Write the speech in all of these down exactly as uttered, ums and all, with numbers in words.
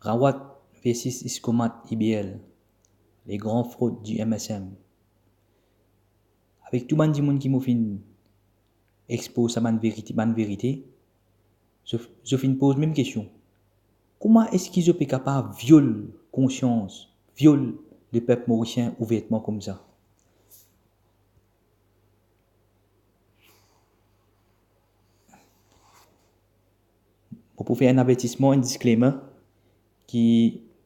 Rawat versus Skomart I B L, les grands fraudes du M S M. Avek tou bann dimoun ki mo finn expoz sa bann verite, bann verite, zot, zot finn poz mem kestion. Kouma eski zot pe kapav viol konsians, viol lepep morisien ouvertman koumsa? Mo pou fer enn avertisman, enn disclaimer, ki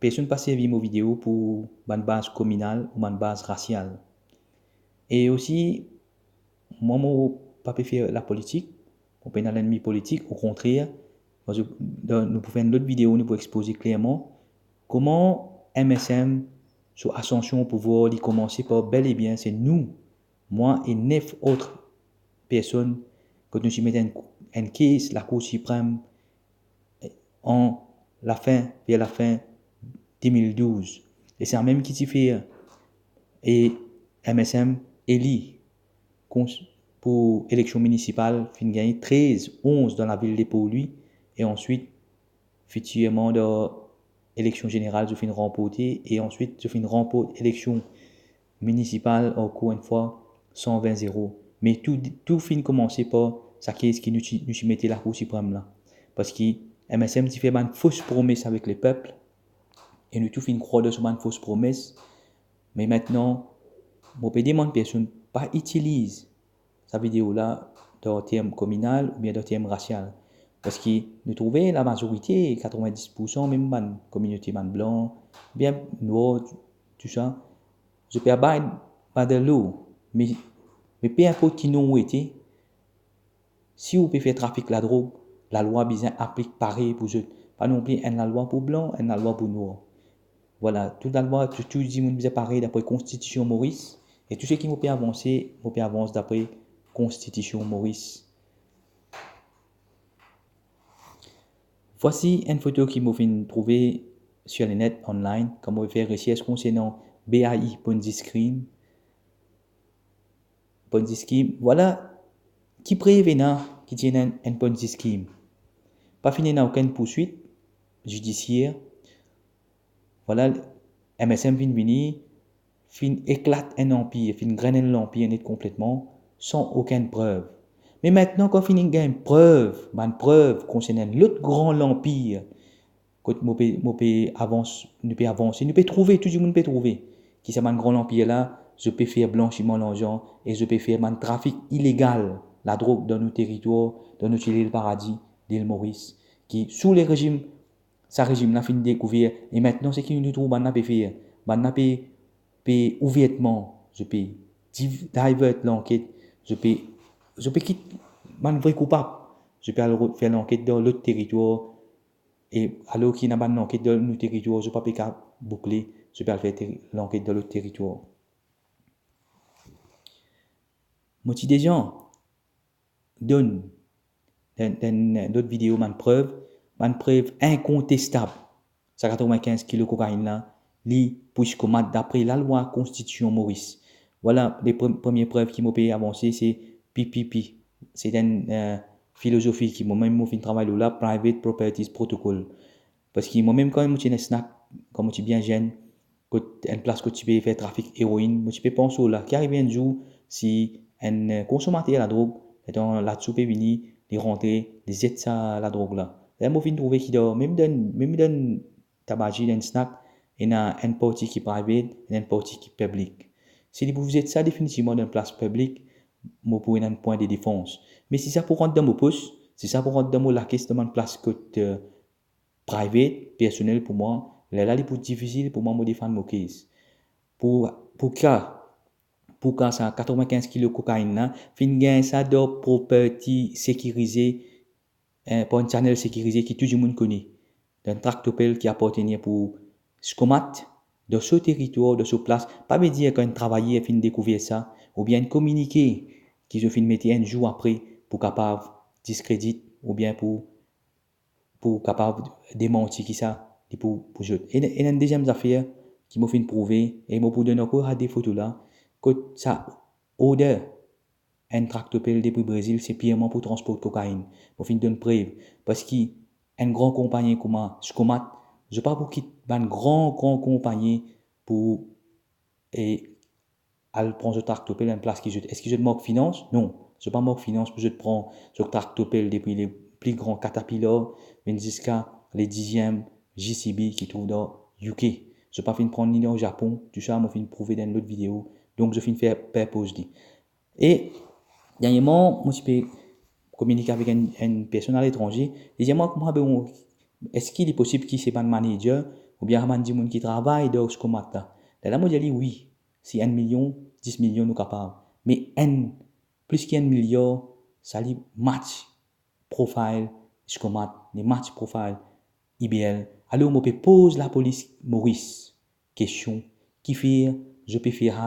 personn pa servi mo video pou bann baz kominal ou bann baz rasial. E osi, mwa, mo pa pe fer lapolitik, mo pena lennmi politik, okontrer, mwa, zot, dan, nou pou fer enn lot video, nou pou expoze klerman kouma M S M so asansion o pouvwar, li koumanse par bel e bien se nou, mwa e nef lot personn, kot nou ti met enn, enn kes Lakour Siprem an lafin, ver lafin de mil douz. E samem ki ti fer e M S M eli kons-, pou eleksion minisipal, finn gagn trez onz dan lavil de Porlwi, e answit, fitirman, dan eleksion zeneral, zot finn ranporte, e answit, zot finn ranport eleksion minisipal ankor enn fwa, san vin zero. Me tou, tou finn koumanse par sa kes ki nou ti, nou ti mete Lakour Siprem la. Parski M S M ti fer bann fos promes avek lepep, e nou tou finn krwar dan so bann fos promes. Me mintnan, mo pe demann personn pa itiliz sa video la dan term kominal oubien dan term rasial. Parski nou trouve lamazorite, katrovin-dis poursan, mem bann kominote, bann blan, oubien nwar, tou, tou sa, zot pe abide by the law. Me, me pe inport ki nom ou ete, si ou pe fer trafik ladrog, lalwa bizin aplik parey pou zot. Pa non pli enn lalwa pou blan, enn lalwa pou nwar. Vwala, tou lalwa, tou, tou dimoun bizin parey dapre Konstitision Moris. E tou seki mo pe avanse, mo pe avans dapre Konstitision Moris. Vwasi enn foto ki mo finn trouve sir lenet, online, kan mo fer resers konsernan B A I, Ponzi Scheme. Ponzi Scheme, vwala, ki prev ena ki ti ena enn, enn Ponzi Scheme? Pa finn ena okenn pourswit zidisier. Vwala, M S M finn vini, finn eklat enn anpir, finn grenn enn lanpir net konpletman, san okenn prev. Me mintnan, kan finn gagn prev, bann prev konsernan lot gran lanpir, kot mo pe, mo pe avans, nou pe avanse, nou pe trouve, tou dimoun pe trouve ki sa bann gran lanpir la, zot pe fer blansiman larzan e zot pe fer bann trafik ilegal ladrog dan nou teritwar, dan nou ti lil paradi, lil Moris, ki sou le rezim, sa rezim la finn dekouver, e mintnan seki nou trouv bann la pe fer, bann la pe, pe ouvertman, zot pe div-, divert lanket, zot pe, zot pe kit bann vre koupab, zot pe al ro-, fer lanket dan lot teritwar, e alor ki ena bann lanket dan nou teritwar, zot pa pe kav boukle, zot pe al fer teri-, lanket dan lot teritwar. Mo ti deza donn dan, dan, dan lot video bann prev, bann prev inkontestab. Sa katrovin-kinz kilo kokainn la, li pou Skomart dapre lalwa Konstitision Moris. Vwala, le pre-, premie prev ki mo pe avanse, se P P P. Se enn, eh, filozofi ki momem mo finn travay lor la, Private Properties Protocol. Parski momem, kan mo ti ena snack, kan mo ti bien zenn, kot enn plas kot ti pe fer trafik eroin, mo ti pe pans lor la, ki arive enn zour, si enn, eh, konsomater ladrog, letan ladsou pe vini, li rantre, li zet sa ladrog la. Ler mo finn trouve ki dan, mem dan, mem dan tabazi, dan snack, ena enn parti ki private, ena enn parti ki piblik. Si li pou zet sa definitivman dan plas piblik, mo pou ena enn pwin de defans. Me si sa pou rant dan mo pos, si sa pou rant dan mo lakes, dan bann plas kot, eh, private, personel pou mwa, lerla li pou difisil pou mwa mo defann mo kes. Pou, pou ka, pou ka sa katrovin-kinz kilo kokainn la, finn gagn sa dan property sekirize, eh, par enn channel sekirize ki tou dimoun kone, dan enn traktopel ki apartenir pou Skomart, dan so teritwar, dan so plas. Pa vedir kan enn travayer finn dekouver sa, oubien enn kominike ki zot finn mete enn zour apre pou kapav diskredit, oubien pou, pou kapav demanti ki sa li pou, pou zot. E, e enn deziem zafer ki mo finn trouve, e mo pou donn ankor sa de foto la, kot sa order enn traktopel depi Brezil, se pirman pou transport kokainn. Mo finn donn prev, parski enn gran konpagni kouma Skomart, Zot pa pou kit bann gran, gran konpagni pou, e, al pran zot traktopel enn plas ki zot. Eski zot mank finans? Non, zot pa mank finans pou zot pran zot traktopel depi le pli gran Caterpillar, vinn ziska le diziem J C B ki trouv dan U K. Zot pa finn pran ni dan Japon, tou sa mo finn prouve dan enn lot video. Donk, zot finn fer purpose li. E derniereman, mo ti pe kominike avek enn, enn personn aletranze. Li dir mwa kouma, be, eski li posib ki se bann manager oubien bann dimoun ki travay dan Scomat la? Lerla mo dir li, wi, si enn milion, dis milion, nou kapav. Me enn, plis ki enn miliar, sa li match profile Scomat, li match profile I B L. Alor, mo pe poz lapolis Moris kestion, kifer zot pe fer sa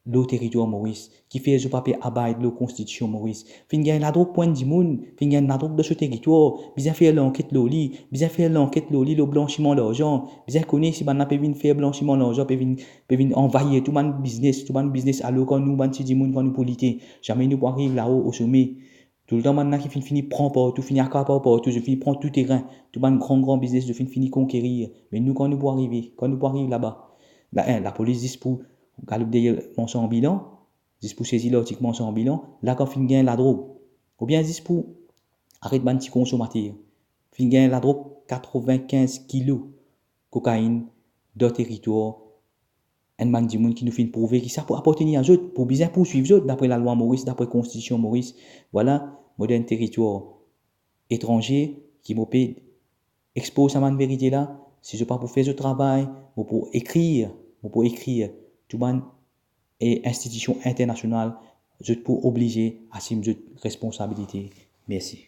lor teritwar Moris, kifer zot pa pe abide lor konstitision Moris? Finn gagn ladrog pou enn dimoun, finn gagn ladrog dan so teritwar, bizin fer lanket lor li, bizin fer lanket lor li lor blansiman larzan, bizin kone si bannla pe vinn fer blansiman larzan, pe vinn, pe vinn anvayir tou bann biznes, tou bann biznes. Alor, kan nou bann ti dimoun, kan nou pou lite, zame nou pou ariv lao o some. Toultan bannla ki finn fini pran partou, fini akapar partou, zot finn fini pran tou terin, tou bann gran, gran biznes, zot finn fini konkerir. Me nou, kan nou pou arive, kan nou pou ariv laba? La, en, lapolis zis pou galoup deryer marsan anbilan, zis pou sezi lartik marsan anbilan, la kan finn gagn ladrog. Oubien zis pou aret bann ti konsomater. Finn gagn ladrog, katrevin-kinz kilo kokainn dan teritwar enn bann dimoun ki nou finn prouve ki sa pou apartenir a zot, pou bizin pourswiv zot dapre lalwa Moris, dapre konstitision Moris. Vwala, mo dan enn teritwar etranze ki mo pe expoz sa bann verite la. Si zot pa pou fer zot travay, mo pou ekrir, mo pou ekrir tou bann, e, institision internasional, zot pou oblize asim zot responsabilite. Mersi.